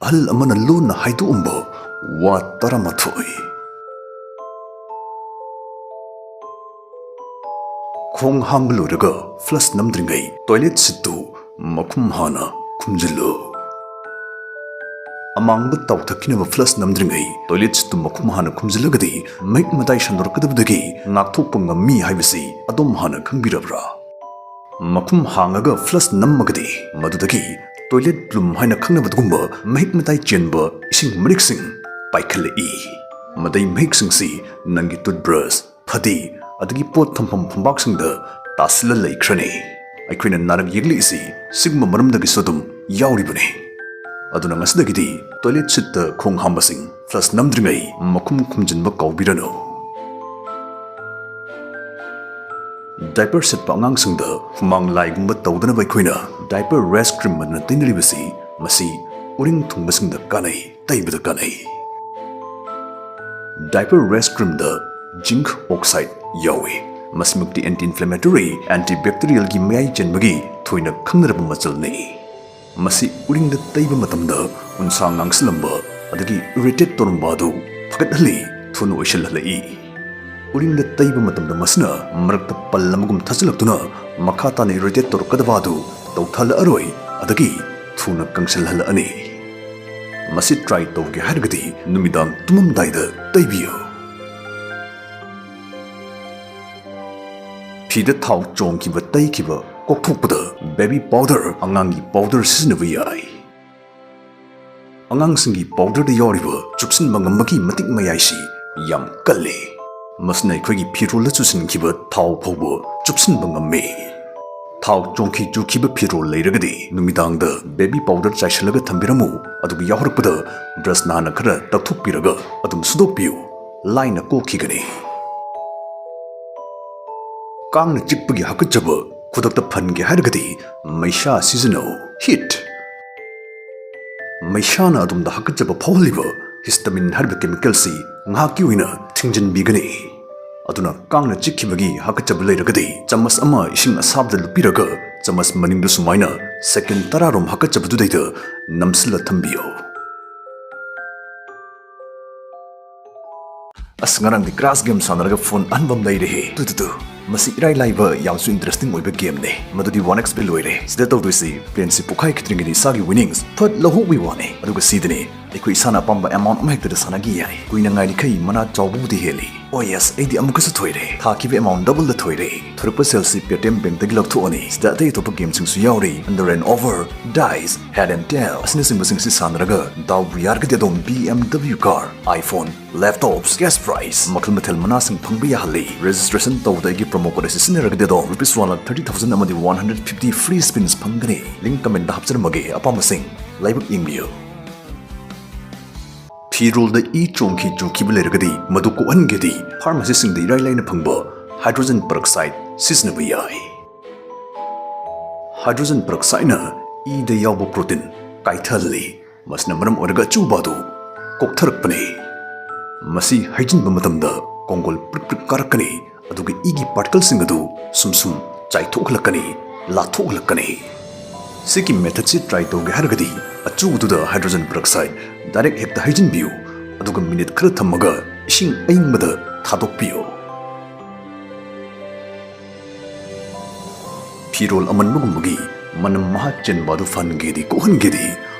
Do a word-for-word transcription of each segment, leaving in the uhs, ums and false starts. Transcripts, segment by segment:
ꯑꯍꯜ ꯑꯃꯅ ꯂꯣꯟꯅ ꯍꯥꯏꯗꯣꯛꯑꯝꯕ ꯋꯥ ꯇꯔꯥꯃꯥꯊꯣꯏ꯫ ꯈꯣꯡ ꯍꯥꯝꯕ ꯂꯣꯏꯔꯒ flush ꯅꯝꯗ꯭ꯔꯤꯉꯩ toilet seat ꯇꯨ ꯃꯈꯨꯝ ꯍꯥꯟꯅ ꯈꯨꯝꯖꯤꯜꯂꯨ꯫ ꯑꯃꯥꯡꯕ ꯇꯥꯎꯊꯛꯈꯤꯅꯕ flush ꯅꯝꯗ꯭ꯔꯤꯉꯩ toilet seat ꯇꯨ ꯃꯈꯨꯝ ꯍꯥꯟꯅ ꯈꯨꯝꯖꯤꯜꯂꯒꯗꯤ ꯃꯍꯤꯛ ꯃꯇꯥꯏ ꯁꯟꯗꯣꯔꯛꯀꯗꯕꯗꯒꯤ ꯉꯥꯛꯊꯣꯛꯄ ꯉꯝꯃꯤ ꯍꯥꯏꯕꯁꯤ ꯑꯗꯣꯝ ꯍꯥꯟꯅ ꯈꯪꯕꯤꯔꯕ꯭ꯔꯥ? ꯃꯈꯨꯝ ꯍꯥꯡꯉꯒ flush ꯅꯝꯃꯒꯗꯤ ꯃꯗꯨꯗꯒꯤ toilet plume ꯍꯥꯏꯅ ꯈꯪꯅꯕ ꯑꯗꯨꯒꯨꯝꯕ ꯃꯍꯤꯛ ꯃꯇꯥꯏ ꯆꯦꯟꯕ ꯏꯁꯤꯡ ꯃꯔꯤꯛꯁꯤꯡ ꯄꯥꯏꯈꯠꯂꯛꯏ꯫ ꯃꯗꯩ ꯃꯍꯤꯛꯁꯤꯡꯁꯤ ꯅꯪꯒꯤ toothbrush, ꯐꯗꯤ ꯑꯗꯒꯤ ꯄꯣꯠ ꯊꯝꯐꯝ ꯐꯝꯕꯥꯛꯁꯤꯡꯗ ꯇꯥꯁꯤꯜꯂ ꯂꯩꯈ꯭ꯔꯅꯤ꯫ ꯑꯩꯈꯣꯏꯅ ꯅꯥꯔꯛ ꯌꯦꯛꯂꯛꯏꯁꯤ ꯁꯤꯒꯨꯝꯕ ꯃꯔꯝꯗꯒꯤꯁꯨ ꯑꯗꯨꯝ ꯌꯥꯎꯔꯤꯕꯅꯤ꯫ ꯑꯗꯨꯅ ꯉꯁꯤꯗꯒꯤꯗꯤ toilet seat ꯇ ꯈꯣꯡ ꯍꯥꯝꯕꯁꯤꯡ flush ꯅꯝꯗ꯭ꯔꯤꯉꯩ ꯃꯈꯨꯝ ꯈꯨꯝꯖꯤꯟꯕ ꯀꯥꯎꯕꯤꯔꯅꯨ꯫ Diaper ꯁꯦꯠꯄ ꯑꯉꯥꯡꯁꯤꯡꯗ ꯍꯨꯃꯥꯡ ꯂꯥꯏꯒꯨꯝꯕ ꯇꯧꯗꯅꯕ ꯑꯩꯈꯣꯏꯅ diaper rash cream ꯑꯗꯨꯅ ꯇꯩꯅꯔꯤꯕꯁꯤ ꯃꯁꯤ ꯎꯔꯤꯡ ꯊꯨꯡꯕꯁꯤꯡꯗ ꯀꯥꯟꯅꯩ, ꯇꯩꯕꯗ ꯀꯥꯟꯅꯩ꯫ Diaper rash cream ꯗ zinc oxide ꯌꯥꯎꯏ꯫ ꯃꯁꯤꯃꯛꯇꯤ anti inflammatory, antibacterial ꯒꯤ ꯃꯌꯥꯏ ꯆꯦꯟꯕꯒꯤ ꯊꯣꯏꯅ ꯈꯪꯅꯔꯕ ꯃꯆꯜꯅꯤ꯫ ꯃꯁꯤ ꯎꯔꯤꯡꯗ ꯇꯩꯕ ꯃꯇꯝꯗ ꯎꯟꯁꯥ ꯉꯥꯡꯁꯤꯜꯂꯝꯕ ꯑꯗꯒꯤ irritate ꯇꯧꯔꯝꯕ ꯑꯗꯨ ꯐꯒꯠꯍꯜꯂꯤ, ꯊꯨꯅ ꯑꯣꯏꯁꯤꯜꯍꯜꯂꯛꯏ꯫ ꯎꯔꯤꯡꯗ ꯇꯩꯕ ꯃꯇꯝꯗ ꯃꯁꯤꯅ ꯃꯔꯛꯇ ꯄꯜ ꯑꯃꯒꯨꯝ ꯊꯥꯖꯤꯜꯂꯛꯇꯨꯅ ꯃꯈꯥ ꯇꯥꯅ irritate ꯇꯧꯔꯛꯀꯗꯕ ꯑꯗꯨ ꯇꯧꯊꯍꯜꯂꯛꯑꯔꯣꯏ, ꯑꯗꯒꯤ ꯊꯨꯅ ꯀꯪꯁꯤꯜꯍꯜꯂꯛꯑꯅꯤ꯫ ꯃꯁꯤ try ꯇꯧꯒꯦ ꯍꯥꯏꯔꯒꯗꯤ ꯅꯨꯃꯤꯗꯥꯡ ꯇꯨꯝꯃꯝꯗꯥꯏꯗ ꯇꯩꯕꯤꯌꯨ꯫ ꯐꯤꯗ ꯊꯥꯎ ꯆꯣꯡꯈꯤꯕ, ꯇꯩꯈꯤꯕ ꯀꯣꯛꯊꯣꯛꯄꯗ baby powder, ꯑꯉꯥꯡꯒꯤ powder ꯁꯤꯖꯤꯟꯅꯕ ꯌꯥꯏ꯫ ꯑꯉꯥꯡꯁꯤꯡꯒꯤ powder ꯗ ꯌꯥꯎꯔꯤꯕ ꯆꯨꯞꯁꯤꯟꯕ ꯉꯝꯕꯒꯤ ꯃꯇꯤꯛ ꯃꯌꯥꯏꯁꯤ ꯌꯥꯝ ꯀꯜꯂꯤ꯫ ꯃꯁꯤꯅ ꯑꯩꯈꯣꯏꯒꯤ ꯐꯤꯔꯣꯜꯗ ꯆꯨꯁꯤꯟꯈꯤꯕ ꯊꯥꯎ ꯐꯥꯎꯕ ꯆꯨꯞꯁꯤꯟꯕ ꯉꯝꯃꯤ꯫ ꯊꯥꯎ ꯆꯣꯡꯈꯤ ꯆꯨꯈꯤꯕ ꯐꯤꯔꯣꯜ ꯂꯩꯔꯒꯗꯤ ꯅꯨꯃꯤꯗꯥꯡꯗ baby powder ꯆꯥꯏꯁꯤꯜꯂꯒ ꯊꯝꯕꯤꯔꯝꯃꯨ, ꯑꯗꯨꯒ ꯌꯥꯎꯔꯛꯄꯗ brush ꯅꯥꯟꯅ ꯈꯔ ꯇꯛꯊꯣꯛꯄꯤꯔꯒ ꯑꯗꯨꯝ ꯁꯨꯗꯣꯛꯄꯤꯌꯨ, ꯂꯥꯏꯅ ꯀꯣꯛꯈꯤꯒꯅꯤ꯫ ꯀꯥꯡꯅ ꯆꯤꯛꯄꯒꯤ ꯍꯥꯀꯠꯆꯕ ꯈꯨꯗꯛꯇ ꯐꯍꯟꯒꯦ ꯍꯥꯏꯔꯒꯗꯤ ꯃꯩꯁꯥ ꯁꯤꯖꯤꯟꯅꯧ, heat꯫ ꯃꯩꯁꯥꯅ ꯑꯗꯣꯝꯗ ꯍꯥꯀꯠꯆꯕ ꯐꯥꯎꯍꯜꯂꯤꯕ histamine ꯍꯥꯏꯔꯤꯕ chemical ꯁꯤ ꯉꯥꯏꯍꯥꯛꯀꯤ ꯑꯣꯏꯅ ꯊꯤꯡꯖꯤꯟꯕꯤꯒꯅꯤ꯫ ꯑꯗꯨꯅ ꯀꯥꯡꯅ ꯆꯤꯛꯈꯤꯕꯒꯤ ꯍꯥꯀꯠꯆꯕ ꯂꯩꯔꯒꯗꯤ ꯆꯃꯁ ꯑꯃ ꯏꯁꯤꯡ ꯑꯁꯥꯕꯗ ꯂꯨꯞꯄꯤꯔꯒ ꯆꯃꯁ ꯃꯅꯤꯡꯗ ꯁꯨꯃꯥꯏꯅ second ꯇꯔꯥꯔꯣꯝ ꯍꯥꯀꯠꯆꯕꯗꯨꯗꯩꯗ ꯅꯝꯁꯤꯜꯂ ꯊꯝꯕꯤꯌꯨ꯫ ꯑꯁ, ꯉꯔꯥꯡꯗꯤ ꯀ꯭ꯔꯥꯁ ꯒꯦꯝ ꯁꯥꯟꯅꯔꯒ ꯐꯣꯟ ꯑꯍꯟꯕ ꯑꯃ ꯂꯩꯔꯦꯍꯦ꯫ Two two two. ꯃꯁꯤ ꯏꯔꯥꯏ ꯂꯥꯏꯕ, ꯌꯥꯝꯁꯨ ꯏꯟꯇꯔꯦꯁꯇꯤꯡ ꯑꯣꯏꯕ ꯒꯦꯝꯅꯦ꯫ ꯃꯗꯨꯗꯤ ꯋꯥꯟ ꯑꯦꯛꯁ ꯄꯤ ꯂꯣꯏꯔꯦ꯫ ꯁꯤꯗ ꯇꯧꯗꯣꯏꯁꯤ, ꯄ꯭ꯂꯦꯟꯁꯤ ꯄꯣꯛꯈꯥꯏ ꯈꯤꯗ꯭ꯔꯤꯉꯩꯗꯤ ꯏꯁꯥꯒꯤ ꯋꯤꯅꯤꯡꯁ ꯐꯠ ꯂꯧꯍꯧꯕꯒꯤ ꯋꯥꯅꯦ꯫ ꯑꯗꯨꯒ ꯁꯤꯗꯅꯦ, ꯑꯩꯈꯣꯏ ꯏꯁꯥꯅ ꯑꯄꯥꯝꯕ ꯑꯦꯃꯥꯎꯟ ꯑꯃ ꯍꯦꯛꯇꯗ ꯁꯥꯟꯅꯒꯦ ꯌꯥꯏ꯫ ꯀꯨꯏꯅ ꯉꯥꯏꯔꯤꯈꯩ ꯃꯅꯥ ꯆꯥꯎꯕꯕꯨꯗꯤ ꯍꯦꯜꯂꯤ꯫ ꯑꯣ ꯌꯦꯁ, ꯑꯩꯗꯤ ꯑꯃꯨꯛꯀꯁꯨ ꯊꯣꯏꯔꯦ꯫ ꯊꯥꯈꯤꯕ ꯑꯦꯃꯥꯎꯟ ꯗꯕꯜꯗ ꯊꯣꯏꯔꯦ꯫ ꯊꯣꯔꯛꯄ ꯁꯦꯜꯁꯤ ꯄꯦ ꯇꯤ ꯑꯦꯝ ꯕꯦꯡꯛꯇꯒꯤ ꯂꯧꯊꯣꯛꯑꯅꯤ꯫ ꯁꯤꯗ ꯑꯇꯩ ꯑꯇꯣꯞꯄ ꯒꯦꯝꯁꯤꯡꯁꯨ ꯌꯥꯎꯔꯤ, Under and Over, Dice, Head and Tail ꯑꯁꯤꯅꯆꯤꯡꯕꯁꯤꯡꯁꯤ ꯁꯥꯟꯅꯔꯒ ꯗꯥꯎꯕꯨ ꯌꯥꯔꯒꯗꯤ ꯑꯗꯨꯝ B M W car, iPhone, laptops, cash prize ꯃꯈꯜ ꯃꯊꯦꯜ ꯃꯅꯥꯁꯤꯡ ꯐꯪꯕ ꯌꯥꯍꯜꯂꯤ꯫ ꯔꯦꯖꯤꯁꯇ꯭ꯔꯦꯁꯟ ꯇꯧꯕꯗ ꯑꯩꯒꯤ ꯄ꯭ꯔꯣꯃꯣ ꯀꯣꯗ ꯑꯁꯤ ꯁꯤꯖꯤꯟꯅꯔꯒꯗꯤ ꯑꯗꯨꯝ rupees one lakh thirty thousand ꯑꯃꯗꯤ ꯋꯥꯟ ꯍꯟꯗ꯭ꯔꯦꯠ ꯐꯤꯐꯇꯤ ꯐ꯭ꯔꯤ ꯁ꯭ꯄꯤꯟꯁ ꯐꯪꯒꯅꯤ꯫ ꯂꯤꯡꯛ ꯀꯃꯦꯟꯇ ꯍꯥꯞꯆꯔꯝꯃꯒꯦ, ꯑꯄꯥꯝꯕꯁꯤꯡ ꯂꯥꯏꯕꯛ ꯌꯦꯡꯕꯤꯌꯨ꯫ ꯐꯤꯔꯣꯜꯗ ꯏ ꯆꯣꯡꯈꯤ ꯆꯨꯈꯤꯕ ꯂꯩꯔꯒꯗꯤ ꯃꯗꯨ ꯀꯣꯛꯍꯟꯒꯦꯗꯤ ꯐꯥꯔꯃꯥꯁꯤꯁꯤꯡꯗ ꯏꯔꯥꯏ ꯂꯥꯏꯅ ꯐꯪꯕ ꯍꯥꯏꯗ꯭ꯔꯣꯖꯟ ꯄꯦꯔꯣꯛꯁꯥꯏꯗ ꯁꯤꯖꯤꯟꯅꯕ ꯌꯥꯏ꯫ ꯍꯥꯏꯗ꯭ꯔꯣꯖꯟ ꯄꯦꯔꯣꯛꯁꯥꯏꯗꯅ ꯏꯗ ꯌꯥꯎꯕ ꯄ꯭ꯔꯣꯇꯤꯟ ꯀꯥꯏꯊꯍꯜꯂꯤ꯫ ꯃꯁꯤꯅ ꯃꯔꯝ ꯑꯣꯏꯔꯒ ꯑꯆꯨꯕ ꯑꯗꯨ ꯀꯣꯛꯊꯔꯛꯄꯅꯤ꯫ ꯃꯁꯤ ꯍꯩꯖꯤꯟꯕ ꯃꯇꯝꯗ ꯀꯣꯡꯒꯣꯜ ꯄ꯭ꯔꯤꯛ ꯄ꯭ꯔꯤꯛ ꯀꯥꯔꯛꯀꯅꯤ, ꯑꯗꯨꯒ ꯏꯒꯤ ꯄꯥꯔꯇꯤꯀꯜꯁꯤꯡ ꯑꯗꯨ ꯁꯨꯝ ꯁꯨꯝ ꯆꯥꯏꯊꯣꯛꯍꯜꯂꯛꯀꯅꯤ, ꯂꯥꯊꯣꯛꯍꯜꯂꯛꯀꯅꯤ꯫ ꯁꯤꯒꯤ ꯃꯦꯊꯠꯁꯤ ꯇ꯭ꯔꯥꯏ ꯇꯧꯒꯦ ꯍꯥꯏꯔꯒꯗꯤ ꯑꯆꯨꯕꯗꯨꯗ ꯍꯥꯏꯗ꯭ꯔꯣꯖꯟ ꯄꯦꯔꯣꯛꯁꯥꯏꯗ ꯗꯥꯏꯔꯦꯛ ꯍꯦꯛꯇ ꯍꯩꯖꯤꯟꯕꯤꯌꯨ, ꯑꯗꯨꯒ ꯃꯤꯅꯤꯠ ꯈꯔ ꯊꯝꯃꯒ ꯏꯁꯤꯡ ꯑꯏꯪꯕꯗ ꯊꯥꯗꯣꯛꯄꯤꯌꯨ꯫ ꯐꯤꯔꯣꯜ ꯑꯃꯟꯕꯒꯨꯝꯕꯒꯤ ꯃꯅꯝ ꯃꯍꯥ ꯆꯦꯟꯕ ꯑꯗꯨ ꯐꯍꯟꯒꯦꯗꯤ, ꯀꯣꯛꯍꯟꯒꯦꯗꯤ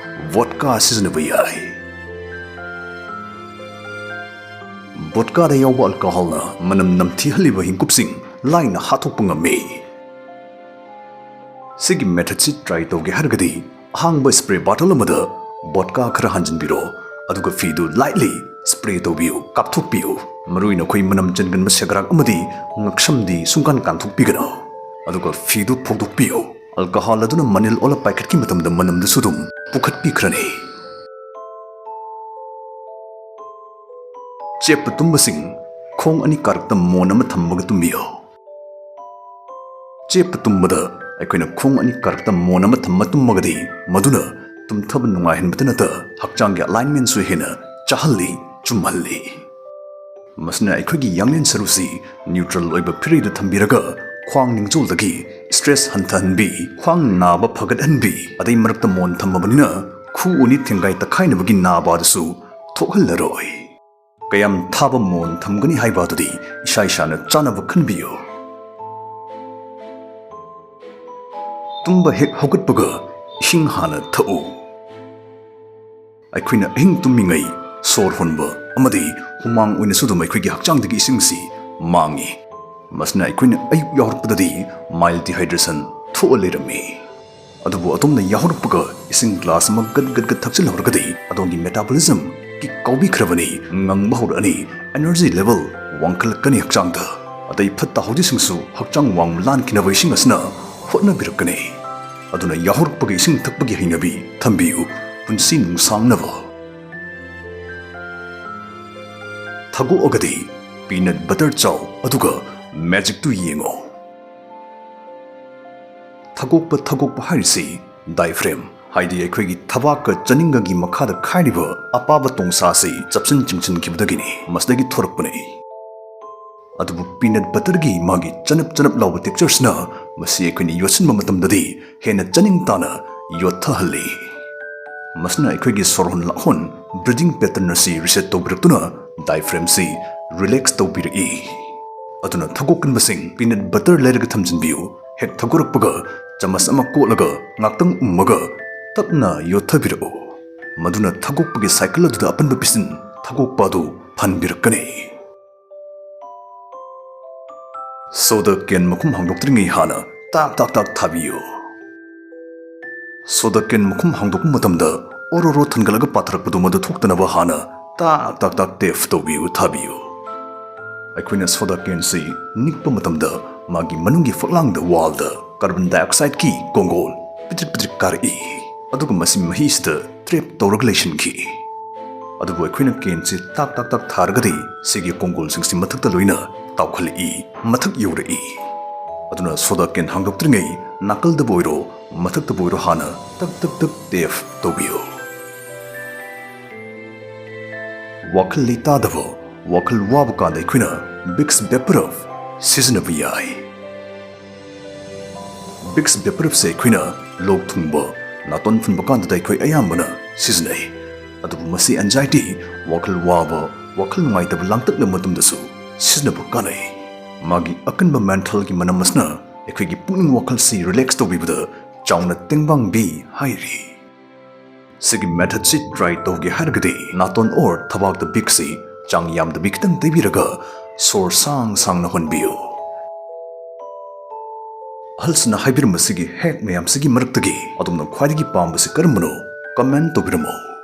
ꯚꯣꯗꯀꯥ ꯁꯤꯖꯤꯟꯅꯕ ꯌꯥꯏ꯫ ꯚꯣꯗꯀꯥꯗ ꯌꯥꯎꯕ ꯑꯜꯀꯣꯍꯣꯜꯅ ꯃꯅꯝ ꯅꯝꯊꯤꯍꯜꯂꯤꯕ ꯍꯤꯡꯀꯨꯞꯁꯤꯡ ꯂꯥꯏꯅ ꯍꯥꯠꯇꯣꯛꯄ ꯉꯝꯃꯤ꯫ ꯁꯤꯒꯤ ꯃꯦꯊꯠꯁꯤ ꯇ꯭ꯔꯥꯏ ꯇꯧꯒꯦ ꯍꯥꯏꯔꯒꯗꯤ, ꯑꯍꯥꯡꯕ ꯁ꯭ꯄ꯭ꯔꯦ ꯕꯥꯇꯜ ꯑꯃꯗ ꯚꯣꯗꯀꯥ ꯈꯔ ꯍꯥꯟꯖꯤꯟꯕꯤꯔꯣ, ꯑꯗꯨꯒ ꯐꯤꯗꯨ ꯂꯥꯏꯠꯂꯤ ꯁ꯭ꯄ꯭ꯔꯦ ꯇꯧꯕꯤꯌꯨ, ꯀꯥꯞꯊꯣꯛꯄꯤꯌꯨ꯫ ꯃꯔꯨꯑꯣꯏꯅ ꯑꯩꯈꯣꯏ ꯃꯅꯝ ꯆꯦꯟꯒꯟꯕ ꯁꯦꯒ꯭ꯔꯥꯛ ꯑꯃꯗꯤ ꯉꯛꯁꯝꯗꯤ ꯁꯨꯡꯀꯥꯟ ꯀꯥꯟꯊꯣꯛꯄꯤꯒꯅꯨ꯫ ꯑꯗꯨꯒ ꯐꯤꯗꯨ ꯐꯧꯗꯣꯛꯄꯤꯌꯨ꯫ ꯑꯜꯀꯣꯍꯣꯜ ꯑꯗꯨꯅ ꯃꯅꯤꯜ ꯑꯣꯜꯂ ꯄꯥꯏꯈꯠꯈꯤꯕ ꯃꯇꯝꯗ ꯃꯅꯝꯗꯨꯁꯨ ꯑꯗꯨꯝ ꯄꯨꯈꯠꯄꯤꯈ꯭ꯔꯅꯤ꯫ ꯆꯦꯞꯄ ꯇꯨꯝꯕꯁꯤꯡ, ꯈꯣꯡ ꯑꯅꯤ ꯀꯥꯔꯛꯇ ꯃꯣꯟ ꯑꯃ ꯊꯝꯃꯒ ꯇꯨꯝꯕꯤꯌꯨ꯫ ꯆꯦꯞꯄ ꯇꯨꯝꯕꯗ ꯑꯩꯈꯣꯏꯅ ꯈꯣꯡ ꯑꯅꯤ ꯀꯥꯔꯛꯇ ꯃꯣꯟ ꯑꯃ ꯊꯝꯃ ꯇꯨꯝꯃꯒꯗꯤ, ꯃꯗꯨꯅ ꯇꯨꯝꯊꯕ ꯅꯨꯡꯉꯥꯏꯍꯟꯕꯇ ꯅꯠꯇ, ꯍꯛꯆꯥꯡꯒꯤ ꯑꯦꯂꯥꯏꯟꯃꯦꯟꯁꯨ ꯍꯦꯟꯅ ꯆꯥꯍꯜꯂꯤ, ꯆꯨꯝꯍꯜꯂꯤ꯫ ꯃꯁꯤꯅ ꯑꯩꯈꯣꯏꯒꯤ ꯌꯥꯡꯂꯦꯟ ꯁꯔꯨꯁꯤ ꯅ꯭ꯌꯨꯇ꯭ꯔꯦꯜ ꯑꯣꯏꯕ ꯐꯤꯔꯩꯗ ꯊꯝꯕꯤꯔꯒ, ꯈ꯭ꯋꯥꯡ ꯅꯤꯡꯖꯣꯜꯗꯒꯤ ꯁ꯭ꯇ꯭ꯔꯦꯁ ꯍꯟꯊꯍꯟꯕꯤ, ꯈ꯭ꯋꯥꯡ ꯅꯥꯕ ꯐꯒꯠꯍꯟꯕꯤ, ꯑꯗꯩ ꯃꯔꯛꯇ ꯃꯣꯟ ꯊꯝꯃꯕꯅꯤꯅ ꯈꯨ ꯎꯅꯤ ꯊꯦꯡꯒꯥꯏ ꯇꯛꯈꯥꯏꯅꯕꯒꯤ ꯅꯥꯕ ꯑꯗꯨꯁꯨ ꯊꯣꯛꯍꯜꯂꯔꯣꯏ꯫ ꯀꯌꯥꯝ ꯊꯥꯕ ꯃꯣꯟ ꯊꯝꯒꯅꯤ ꯍꯥꯏꯕ ꯑꯗꯨꯗꯤ ꯏꯁꯥ ꯏꯁꯥꯅ ꯆꯥꯅꯕ ꯈꯟꯕꯤꯌꯨ꯫ ꯇꯨꯝꯕ ꯍꯦꯛ ꯍꯧꯒꯠꯄꯒ ꯏꯁꯤꯡ ꯍꯥꯟꯅ ꯊꯛꯎ꯫ ꯑꯩꯈꯣꯏꯅ ꯑꯍꯤꯡ ꯇꯨꯝꯃꯤꯉꯩ ꯁꯣꯔ ꯍꯣꯟꯕ ꯑꯃꯗꯤ ꯍꯨꯃꯥꯡ ꯑꯣꯏꯅꯁꯨ ꯑꯗꯨꯝ ꯑꯩꯈꯣꯏꯒꯤ ꯍꯛꯆꯥꯡꯗꯒꯤ ꯏꯁꯤꯡꯁꯤ ꯃꯥꯡꯏ꯫ ꯃꯁꯤꯅ ꯑꯩꯈꯣꯏꯅ ꯑꯌꯨꯛ ꯌꯥꯎꯔꯛꯄꯗꯗꯤ mild dehydration ꯊꯣꯛꯑ ꯂꯩꯔꯝꯃꯤ꯫ ꯑꯗꯨꯕꯨ ꯑꯗꯣꯝꯅ ꯌꯥꯍꯧꯔꯛꯄꯒ ꯏꯁꯤꯡ glass ꯑꯃ ꯒꯠ ꯒꯠ ꯒꯠ ꯊꯛꯆꯤꯜꯍꯧꯔꯒꯗꯤ ꯑꯗꯣꯝꯒꯤ metabolism kick ꯀꯥꯎꯕꯤꯈ꯭ꯔꯕꯅꯤ, ꯉꯪꯕ ꯍꯧꯔꯛꯑꯅꯤ, energy level ꯋꯥꯡꯈꯠꯂꯛꯀꯅꯤ ꯍꯛꯆꯥꯡꯗ꯫ ꯑꯇꯩ ꯐꯠꯇ ꯍꯥꯎꯗꯤꯁꯤꯡꯁꯨ ꯍꯛꯆꯥꯡ ꯋꯥꯡꯃ ꯂꯥꯟꯈꯤꯅꯕ ꯏꯁꯤꯡ ꯑꯁꯤꯅ ꯍꯣꯠꯅꯕꯤꯔꯛꯀꯅꯤ꯫ ꯑꯗꯨꯅ ꯌꯥꯍꯧꯔꯛꯄꯒ ꯏꯁꯤꯡ ꯊꯛꯄꯒꯤ ꯍꯩꯅꯕꯤ ꯊꯝꯕꯤꯌꯨ, ꯄꯨꯟꯁꯤ ꯅꯨꯡꯁꯥꯡꯅꯕ꯫ ꯊꯥꯒꯣꯛꯑꯒꯗꯤ peanut butter ꯆꯥꯎ, ꯑꯗꯨꯒ magicꯇꯨ ꯌꯦꯡꯉꯨ꯫ ꯊꯥꯒꯣꯛꯄ, ꯊꯥꯒꯣꯛꯄ ꯍꯥꯏꯔꯤꯁꯤ diaphragm, ꯍꯥꯏꯗꯤ ꯑꯩꯈꯣꯏꯒꯤ ꯊꯕꯥꯛꯀ ꯆꯅꯤꯡꯒꯒꯤ ꯃꯈꯥꯗ ꯈꯥꯏꯔꯤꯕ ꯑꯄꯥꯕ ꯇꯣꯡꯁꯥ ꯑꯁꯤ ꯆꯞꯁꯤꯟ ꯆꯤꯡꯁꯤꯟꯈꯤꯕꯗꯒꯤꯅꯤ, ꯃꯁꯤꯗꯒꯤ ꯊꯣꯔꯛꯄꯅꯤ꯫ ꯑꯗꯨꯕꯨ peanut butterꯒꯤ ꯃꯥꯒꯤ ꯆꯅꯞ ꯆꯅꯞ ꯂꯥꯎꯕ textureꯁꯤꯅ ꯃꯁꯤ ꯑꯩꯈꯣꯏꯅ ꯌꯣꯠꯁꯤꯟꯕ ꯃꯇꯝꯗꯗꯤ ꯍꯦꯟꯅ ꯆꯅꯤꯡ ꯇꯥꯅ ꯌꯣꯠꯊꯍꯜꯂꯤ꯫ ꯃꯁꯤꯅ ꯑꯩꯈꯣꯏꯒꯤ ꯁꯣꯔꯍꯣꯟ ꯂꯥꯛꯍꯣꯟ, breathing pattern ꯑꯁꯤ reset ꯇꯧꯕꯤꯔꯛꯇꯨꯅ diaphragmꯁꯤ relax ꯇꯧꯕꯤꯔꯛꯏ꯫ ꯑꯗꯨꯅ ꯊꯥꯒꯣꯛꯀꯟꯕꯁꯤꯡ peanut butter ꯂꯩꯔꯒ ꯊꯝꯖꯤꯟꯕꯤꯌꯨ꯫ ꯍꯦꯛ ꯊꯥꯒꯣꯔꯛꯄꯒ ꯆꯃꯁ ꯑꯃ ꯀꯣꯠꯂꯒ ꯉꯥꯛꯇꯪ ꯎꯝꯃꯒ ꯇꯞꯅ ꯌꯣꯠꯊꯕꯤꯔꯛꯎ꯫ ꯃꯗꯨꯅ ꯊꯥꯒꯣꯛꯄꯒꯤ cycle ꯑꯗꯨꯗ ꯑꯄꯟꯕ ꯄꯤꯁꯤꯟ ꯊꯥꯒꯣꯛꯄ ꯑꯗꯨ ꯍꯟꯕꯤꯔꯛꯀꯅꯤ꯫ Soda can ꯃꯈꯨꯝ ꯍꯥꯡꯗꯣꯛꯇ꯭ꯔꯤꯉꯩ ꯍꯥꯟꯅ ꯇꯥꯛ ꯇꯥꯛ ꯇꯥꯛ ꯊꯥꯕꯤꯌꯨ꯫ Soda can ꯃꯈꯨꯝ ꯍꯥꯡꯗꯣꯛꯄ ꯃꯇꯝꯗ ꯑꯣꯔꯣꯔꯣ ꯊꯟꯒꯠꯂꯒ ꯄꯥꯊꯔꯛꯄꯗꯨ ꯃꯗꯨ ꯊꯣꯛꯇꯅꯕ ꯍꯥꯟꯅ ꯇꯥꯛ ꯇꯥꯛ ꯇꯥꯛ tape ꯇꯧꯕꯤꯌꯨ, ꯊꯥꯕꯤꯌꯨ꯫ ꯑꯩꯈꯣꯏꯅ soda canꯁꯤ ꯅꯤꯛꯄ ꯃꯇꯝꯗ ꯃꯥꯒꯤ ꯃꯅꯨꯡꯒꯤ ꯐꯛꯂꯥꯡꯗ, wallꯗ carbon dioxideꯀꯤ ꯀꯣꯡꯒꯣꯜ ꯄꯤꯇ꯭ꯔꯤꯛ ꯄꯤꯇ꯭ꯔꯤꯛ ꯀꯥꯔꯛꯏ, ꯑꯗꯨꯒ ꯃꯁꯤ ꯃꯍꯤꯁꯤꯗ trap ꯇꯧꯔꯒ ꯂꯩꯁꯤꯟꯈꯤ꯫ ꯑꯗꯨꯕꯨ ꯑꯩꯈꯣꯏꯅ canꯁꯤ ꯇꯥꯛ ꯇꯥꯛ ꯇꯥꯛ ꯊꯥꯔꯒꯗꯤ ꯁꯤꯒꯤ ꯀꯣꯡꯒꯣꯜꯁꯤꯡꯁꯤ ꯃꯊꯛꯇ ꯂꯣꯏꯅ ꯇꯥꯎꯈꯠꯂꯛꯏ, ꯃꯊꯛ ꯌꯧꯔꯛꯏ꯫ ꯑꯗꯨꯅ soda can ꯍꯥꯡꯗꯣꯛꯇ꯭ꯔꯤꯉꯩ ꯅꯥꯀꯜꯗꯕꯨ ꯑꯣꯏꯔꯣ, ꯃꯊꯛꯇꯕꯨ ꯑꯣꯏꯔꯣ ꯍꯥꯟꯅ ꯇꯛ ꯇꯛ ꯇꯛ tape ꯇꯧꯕꯤꯌꯨ꯫ ꯋꯥꯈꯜ ꯂꯩꯇꯥꯗꯕ, ꯋꯥꯈꯜ ꯋꯥꯕ ꯀꯥꯟꯗ ꯑꯩꯈꯣꯏꯅ Vicks Vaporub ꯁꯤꯖꯤꯟꯅꯕ ꯌꯥꯏ꯫ Vicks Vaporubꯁꯦ ꯑꯩꯈꯣꯏꯅ ꯂꯣꯛ ꯊꯨꯡꯕ, ꯅꯥꯇꯣꯟ ꯐꯨꯟꯕ ꯀꯥꯟꯗꯗ ꯑꯩꯈꯣꯏ ꯑꯌꯥꯝꯕꯅ ꯁꯤꯖꯤꯟꯅꯩ꯫ ꯑꯗꯨꯕꯨ ꯃꯁꯤ anxiety, ꯋꯥꯈꯜ ꯋꯥꯕ, ꯋꯥꯈꯜ ꯅꯨꯡꯉꯥꯏꯇꯕ ꯂꯥꯡꯇꯛꯅꯕ ꯃꯇꯝꯗꯁꯨ ꯁꯤꯖꯤꯟꯅꯕ ꯀꯥꯟꯅꯩ꯫ ꯃꯥꯒꯤ ꯑꯀꯟꯕ mentholꯒꯤ ꯃꯅꯝ ꯑꯁꯤꯅ ꯑꯩꯈꯣꯏꯒꯤ ꯄꯨꯛꯅꯤꯡ ꯋꯥꯈꯜꯁꯤ relax ꯇꯧꯕꯤꯕꯗ ꯆꯥꯎꯅ ꯇꯦꯡꯕꯥꯡ ꯄꯤ ꯍꯥꯏꯔꯤ꯫ ꯁꯤꯒꯤ methodꯁꯤ try ꯇꯧꯒꯦ ꯍꯥꯏꯔꯒꯗꯤ ꯅꯥꯇꯣꯟ or ꯊꯕꯥꯛꯇ Vicꯁꯤ ꯆꯥꯡ ꯌꯥꯝꯗꯕꯤ ꯈꯤꯇꯪ ꯇꯩꯕꯤꯔꯒ ꯁꯣꯔ ꯁꯥꯡ ꯁꯥꯡꯅ ꯍꯣꯟꯕꯤꯌꯨ꯫ ꯑꯍꯜꯁꯤꯡꯅ ꯍꯥꯏꯕꯤꯔꯝꯕꯁꯤꯒꯤ hack ꯃꯌꯥꯝꯁꯤꯒꯤ ꯃꯔꯛꯇꯒꯤ ꯑꯗꯣꯝꯅ ꯈ꯭ꯋꯥꯏꯗꯒꯤ ꯄꯥꯝꯕꯁꯤ ꯀꯔꯝꯕꯅꯣ? Comment ꯇꯧꯕꯤꯔꯝꯃꯨ꯫